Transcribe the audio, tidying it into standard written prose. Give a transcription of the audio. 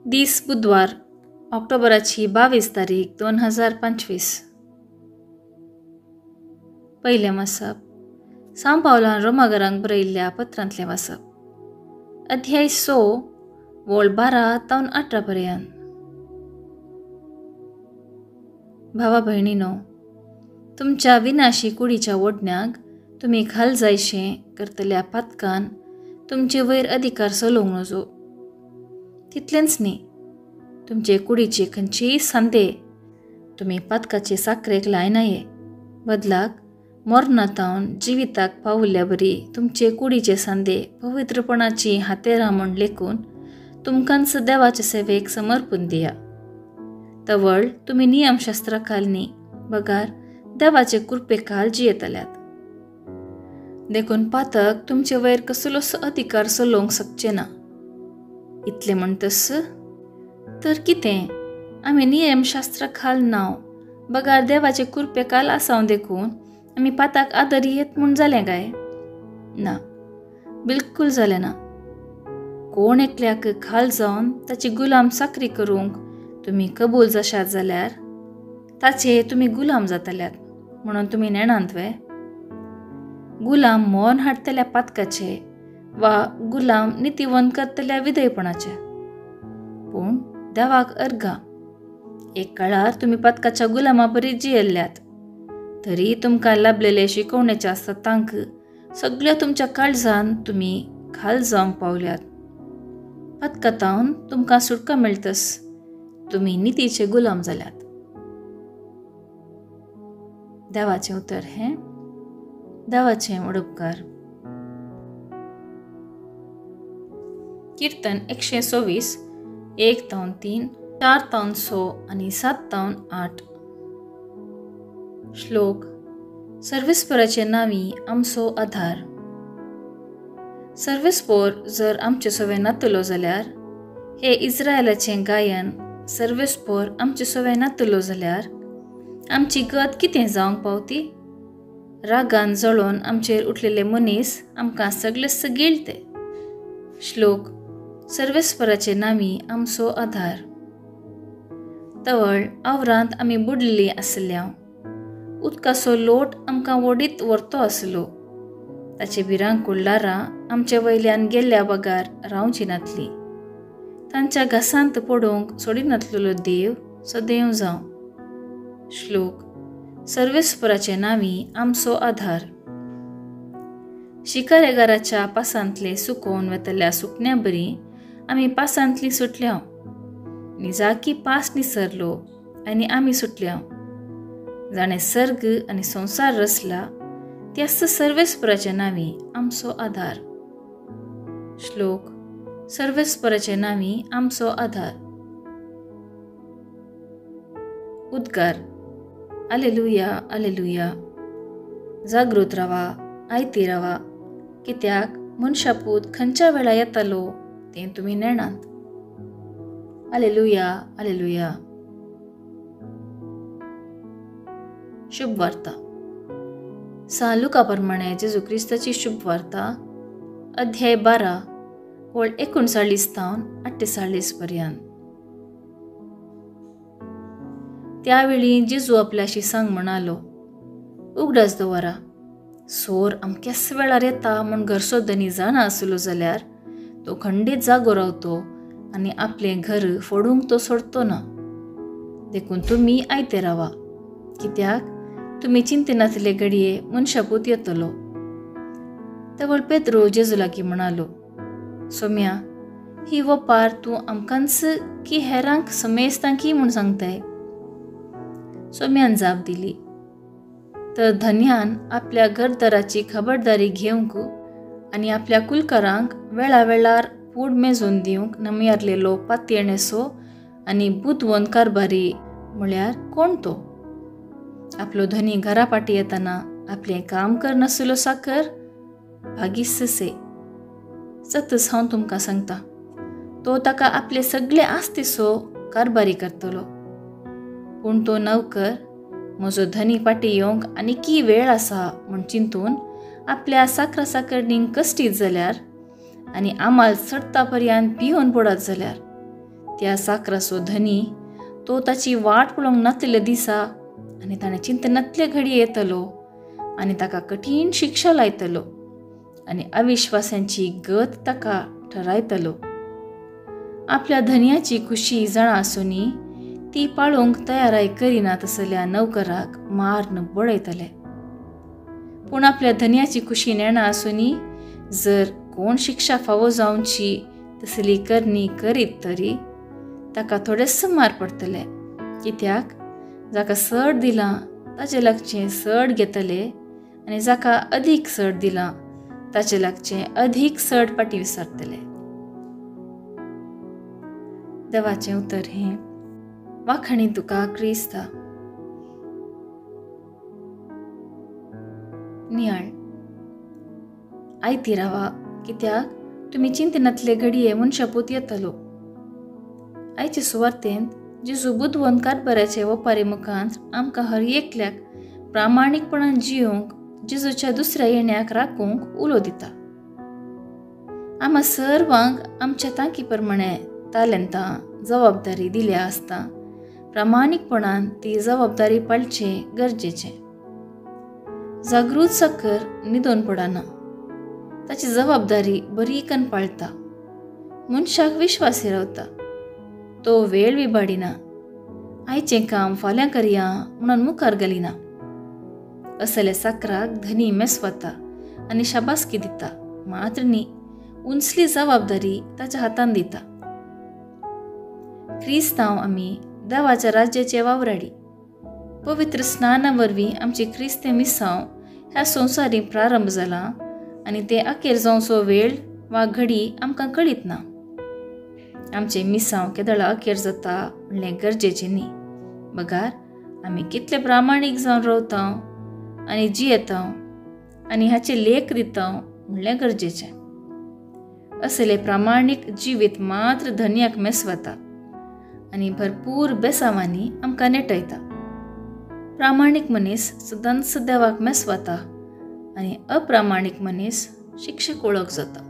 दीस बुधवार ऑक्टोबराची 22 तारीख 2025. पयलें वाचप सांव पावलान रोमागरांक बरयल्ल्या पत्रांतलें वाचप. अध्याय 6 वोळ 12 तावन 18 पर्यंत. भावा भयणीनो, तुमच्या विनाशी कुडीच्या ओडण्याक तुमी खाल जायशें करतल्या पातकान तुमचे वयर अधिकार चलोवंक नजो. तितलेंच न्ही, तुमचे कुडीचे खंयचेय सांदे तुमी पातकाचे साकरेक लायनाये, बदलाक मरना तावन जिविताक पावुल्ल्या बरी तुमचे कुडीचे सांदे पवित्रपणाची हातेरां म्हूण लेखून तुमकांच देवाचे सेवेक समर्पून दिया. तवळ तुमी नियमशास्त्रा खाल न्ही, बगार देवाचे कृपे खाल जियेतल्यात. देखून पातक तुमचे वयर कसलोच अधिकार चलोवंक शकचे ना. इतलें म्हणटस तर कितें, आमी नियमशास्त्रा खाल नाव बगार देवाचे कृपे खाल आसाव देखून आमी पाताक आदर येत म्हूण जालें काय? ना, बिलकूल जालें ना. कोण एकल्याक खाल जावन ताची गुलाम साकरी करूंक तुमी कबूल जाशात जाल्यार ताचे तुमी गुलाम जातल्यात म्हणून तुमी नेणांत वे? गुलाम मौन हाडटल्या पातकाचे वा गुलाम नितीवंत करतल्या विधेयपणाचे. पूण देवाक अर्घा, एक काळार तुमी पातकाच्या गुलामा बरी जियेल्ल्यात, तरी तुमकां लाभलेले शिकवणेच्या सतांक सगळ्या तुमच्या काळजान तुमी खाल जावंक पावल्यात. पातकातावन तुमकां सुटका मेळटस तुमी नितीचे गुलाम जाल्यात. देवाचें उतर हें देवाचें उडपकार. कीर्तन 124 1 तावन 3, 4 तावन 6 आनी 7 तावन 8. श्लोक सर्वेस्पराचे नांवी आमचो आधार. सर्वेस्पोर जर आमचे सवे नातलो जाल्यार, हे इस्रायलाचें गायन सर्वेस्पोर आमचे सवे नातलो जाल्यार आमची गत कितें जावंक पावती? रागान जळोवन आमचेर उठलेले मनीस आमकां सगळे सगिळते. श्लोक सर्वेस्पराचे नांवी आमचो आधार. तवळ आवरांत आमी बुडलेली आसल्या, उदकाचो लोट आमकां वडीत व्हरतो आसलो. ताचे भिरांकूळ ल्हारां आमचे वयल्यान गेल्ल्या बगार रावची नातली. तांच्या घासांत पडूंक सोडिनातलेलो देव सदैव जावं. श्लोक सर्वेस्पराचे नांवी आमचो आधार. शिकारेगाराच्या पासांतले सुकोवन वेतल्या सुकण्या बरी आमी पासांतली सुटल्या. निजाकी पास निसरलो आनी आमी सुटल्या. जाणें सर्ग आनी संवसार रचला त्याच सर्वेस्पराचे नांवी आमचो आधार. श्लोक सर्वेस्पराचे नांवी आमचो आधार. उद्गार आलेलुया आलेलुया. जागृत रावा, आयती रावा, कित्याक मनशापूत खंयच्या वेळा येतालो तें तुमी नेणात. आलेलुया आलेलुया. शुभ वार्ता. सांव लुका प्रमाणे जेजू क्रिस्ताची शुभ वार्ता, अध्याय 12 वळ 39 तावन 48 पर्यंत. त्यावेळी जेजू आपल्याशी सांग म्हणालो, उगडास दवरा, सोर अमक्याच वेळार येता म्हूण घरचो धनी जाणा आसलो जाल्यार तो खंडीत जागो रावतो आनी आपलें घर फोडूंक तो सोडतो ना. देखून तुमी आयते रावा, कित्याक तुमी चिंतनातले घडये मनशापूत येतलो. तवळ पेद्रो जेजू लागीं म्हणालो, सोम्या, ही वपार तूं आमकांच की हेरांक समेस्तांकी म्हूण सांगताय? सोम्यान जाप दिली, तर धन्यान आपल्या घरदाराची खबरदारी घेवंक आनी आपल्या कुलकारांक वेळा वेळार पूड मेजून दिवंक नमयारलेलो पातयेणेसो आनी बुदवंत कारभारी म्हळ्यार कोण तो? आपलो धनी घरा फाटी येताना आपलें काम करनासलो साकर भागीससे. सतच हांव तुमकां सांगता, तो ताका आपले सगळे आस्तीसो कारभारी करतलो. पूण तो नवकर म्हजो धनी फाटी येवंक आनीकी वेळ आसा म्हूण चिंतून आपल्या साकरा साकरणींक कश्टीत जाल्यार आनी आमाल चडटा पर्यंत पिवन पडत जाल्यार त्या साकराचो धनी तो ताची वाट पळोवंक नातलेल्या दिसा आनी ताणें चिंतनातले घडये येतलो आनी ताका कठीण शिक्षा लायतलो आनी अविश्वासांची गत ताका ठरायतलो. आपल्या धनयाची खुशी जाणा आसूनी ती पाळोवंक तयाराय करिना तसल्या नवकराक मारून बडयतले. पूण आपल्या धनयाची खुशी नेणा आसूनी जर कोण शिक्षा फावो जावची तसली करणी करीत तरी ताका थोडेच मार पडटले. कित्याक जाका सड दिलां ताचे लागचें सड घेतले आनी जाका अदीक सड दिलां ताचे लागचें अदीक सड पाटी विसरतले. देवाचें उतर हें. वाखाणी तुका क्रिस्ता. नियाळ. आयती रावा, कित्याक तुमी चिंतनातले घडये मनशापूत येतलो. आयचे सुवार्तेंत जेजू बुदवंत कारभाराचे वपारी मुखांत आमकां हर एकल्याक प्रामाणीकपणान जियोंक जेजूच्या दुसऱ्या येण्याक राखूंक उलो दिता. आमा सर्वांक आमच्या तांकी प्रमाणे तालेंतां जबाबदारी दिल्या आसता प्रामाणीकपणान ती जबाबदारी पाळचें गरजेचें. जागृत साकर न्हिदोन पडना, ताची जबाबदारी बरी कन पाळता, मनशाक विश्वासी रावता, तो वेळ विबाडिना, आयचें काम फाल्यां करया म्हणून मुखार घालिना. असल्या साकराक धनी मेसवता आनी शाबासकी दिता, मात्र न्ही उंचली जबाबदारी ताच्या हातान दिता. क्रिस्तांव आमी देवाच्या राज्याचे वावराडी. पवित्र स्नाना वरवीं आमची क्रिस्ते मिसांव ह्या संवसारीक प्रारंभ जाला आनी ते अखेर जावचो वेळ वा घडी आमकां कळीत ना. आमचें मिसांव केदळा अखेर जाता म्हणलें गरजेचें न्ही, बगार आमी कितले प्रामाणीक जावन रावता आनी जियेता आनी हाचे लेख दिता म्हणलें गरजेचें. असले प्रामाणीक जिवीत मात्र धनयाक मेसवता आनी भरपूर बेसावांनी आमकां नेटयता. प्रामाणीक मनीस सदांच देवाक मेसवता आनी अप्रामाणीक मनीस शिक्षक ओळख जाता.